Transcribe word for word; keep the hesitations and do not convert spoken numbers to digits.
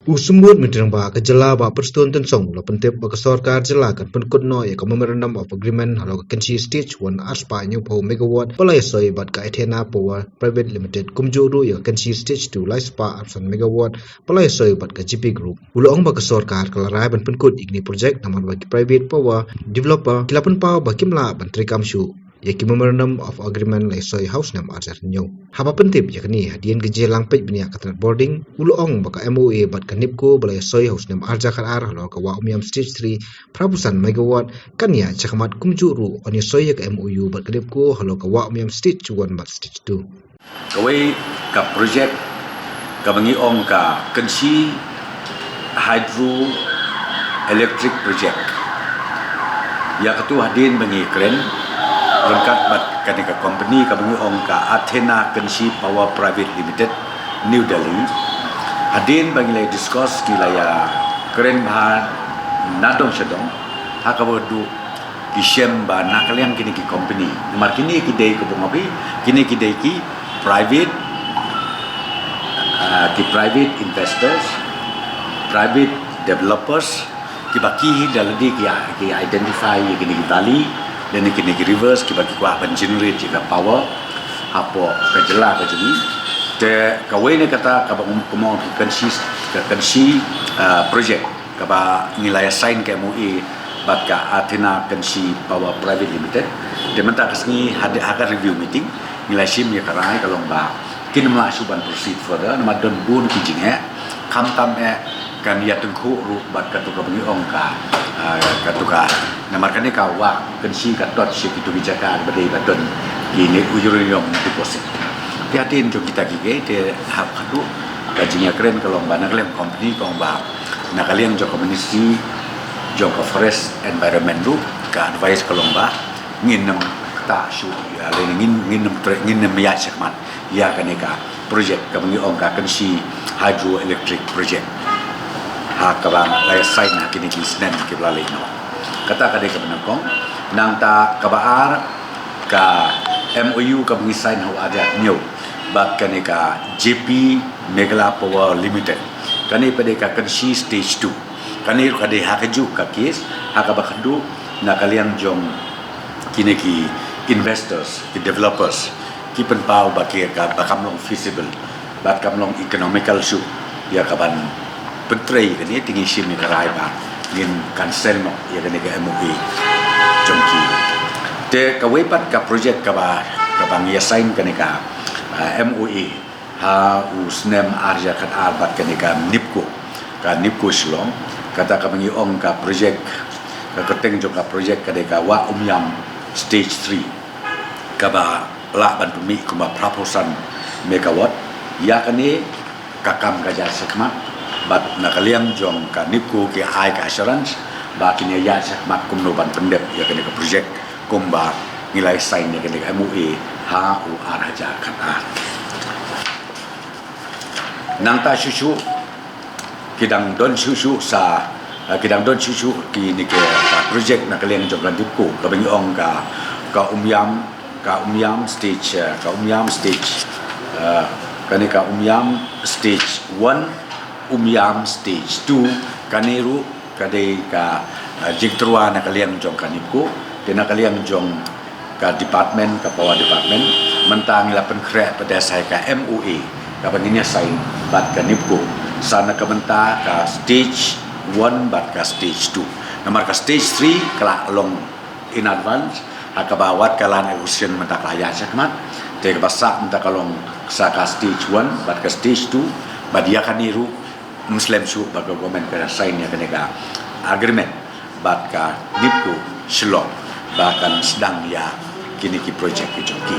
U Symbud Myntri Rangbah ka jylla Bah Prestone Tynsong u la pyntip ba ka sorkar jylla kan pynkut noh ïa ka Memorandum of Agreement halor ka Kynshi Stage one arspah hynñiewphew megawatt ba la ïasoi bad ka Athena Power Private Limited, kumjuh ruh ïa ka Kynshi Stage two laispah arphew san megawatt ba la ïasoi bad ka G P Group. U la ong ba ka sorkar ka la rai ban pynkut ïa kine ki project namar ba ki private power developer ki la pynpaw ba kim lah ban treikam shuh ïa ki Memorandum of Agreement la ïasoi ha u snem arhajar hynñiew. Haba pyntip ïa kane hadien ka jingïalang peit bniah ka tnat bording, u la ong ba ka M O A bad ka NEEPCO ba la ïasoi ha u snem arhajar khatar halor ka Wah Umiam Stage three, phra phew san megawatt, kan ïaid shakhmat, kumjuh ruh yn ïasoi ïa ka M O U bad ka NEEPCO halor ka Wah Umiam Stage one bad Stage two. Kawei ka project kaba ngi ong ka Kynshi Hydro Electric Project. Ïa katu hadien ba ngi kren ryngkat bad kane ka company kaba ngi ong ka Athena Kynshi Power Private Limited, New Delhi. Hadien ba ngi la discuss, ngi la ïa kren bha na dong sha dong, ha kaba duh ki shem ba na ka liang kine ki company. Namar kine ki dei ka bun api, kine ki dei ki private, ah, ki private investors, private developers, kiba ki hi da lade ki, ki identify ïa kine ki valley, lane kine ki rivers, kiba ki kwah ban generate ïa ka power hapoh ka jylla ka jong ngi. Te kawei na kata kaba kum, kum ong ki Kynshi, ka Kynshi, ah, project, kaba ngi la ïa sign ka M O A bad ka Athena Kynshi Power Private Limited. Te mynta ka sngi ha, ha ka review meeting ngi la shim ïa ka rai ka long ba kin ym lah shuh ban proceed further namar don bun ki jingeh, khamtam eh kan ïa tyngkhuh ruh bad katu kaba ngi ong ka, ah, katu ka, namar kane ka Wah Kynshi ka tot sha kitu ki jaka ba dei ba don kine uranium deposit. Te hadien jong kita kiei kiei te hap katu ka jingïakren ka long ba na ka liang company ka ong ba na ka liang jong ka Ministry jong ka Forest Environment ruh ka advice ka long ba ngin ym ktah shuh ïa, lane ngin, ngin ym tre-, ngin ym ïaid shakhmat ïa kane ka project kaba ngi ong ka Kynshi Hydroelectric Project, ha kaba la ïa sign ha kine ki snem kiba la leit noh. Kata ka dei kaba nyngkong. Nangta kaba ar, ka M O U kaba ngi sign ha u arhajar hynñiew bad kane ka J P Meghalaya Power Limited. Kane pat dei ka Kynshi Stage two. Kane ruh ka dei ha kajuh ka case, ha kaba kynduh na ka liang jong kine ki investors, ki developers, ki pynpaw ba ki ka, ba kam long feasible, ba kam long economical shuh ïa ka ban pyntrei kane, te ngi shim ïa ka rai ba ngin cancel noh ïa kane ka M O A jong ki. Te kawei pat ka project kaba, kaba ngi ïa sign kane ka, ah, M O A ha u snem arhajar khatar bad kane ka NEEPCO, ka NEEPCO Shillong, kata kaba ngi ong ka project, ka kyrteng jong ka project ka dei ka Wah Umiam Stage three, kaba lah ban pynmih kumba phra phew san megawatt. Ïa kane ka kam ka ïaid shakhmat bad na ka liang jong ka NEEPCO ki ai ka assurance ba kin ïaid shakhmat kumno ban pyndep ïa kane ka project kumba ngi la ïa sign ïa kane ka M O A ha u arhajar khatar. Nangta shuh shuh ki dang don shuh shuh sa, eh, ki dang don shuh shuh kine ki, eh, project na ka liang jong ka NEEPCO kaba ngi ong ka, ka Umiam, ka Umiam Stage, eh, ka Umiam Stage, eh, kane ka Umiam Stage one, Umiam Stage two, kane ruh ka dei ka, eh, jingtyrwa na ka liang jong ka NEEPCO, te na ka liang jong ka department, ka power department, mynta ngi la pynkhreh pat da sa ïa ka M O A kaba ngin ïa sign bad ka NEEPCO sa na ka bynta ka stage one bad ka stage two. Namar ka stage three ka la long in advance, ha kaba wat ka land acquisition mynta ka la ïaid shakhmat, te kaba sah mynta ka long sa ka stage one bad ka stage two, bad ïa kane ruh ym slem shuh ba ka government ka sign ïa kane ka agreement bad ka NEEPCO Shillong ba kan sdang ïa kine ki project ki jong ki.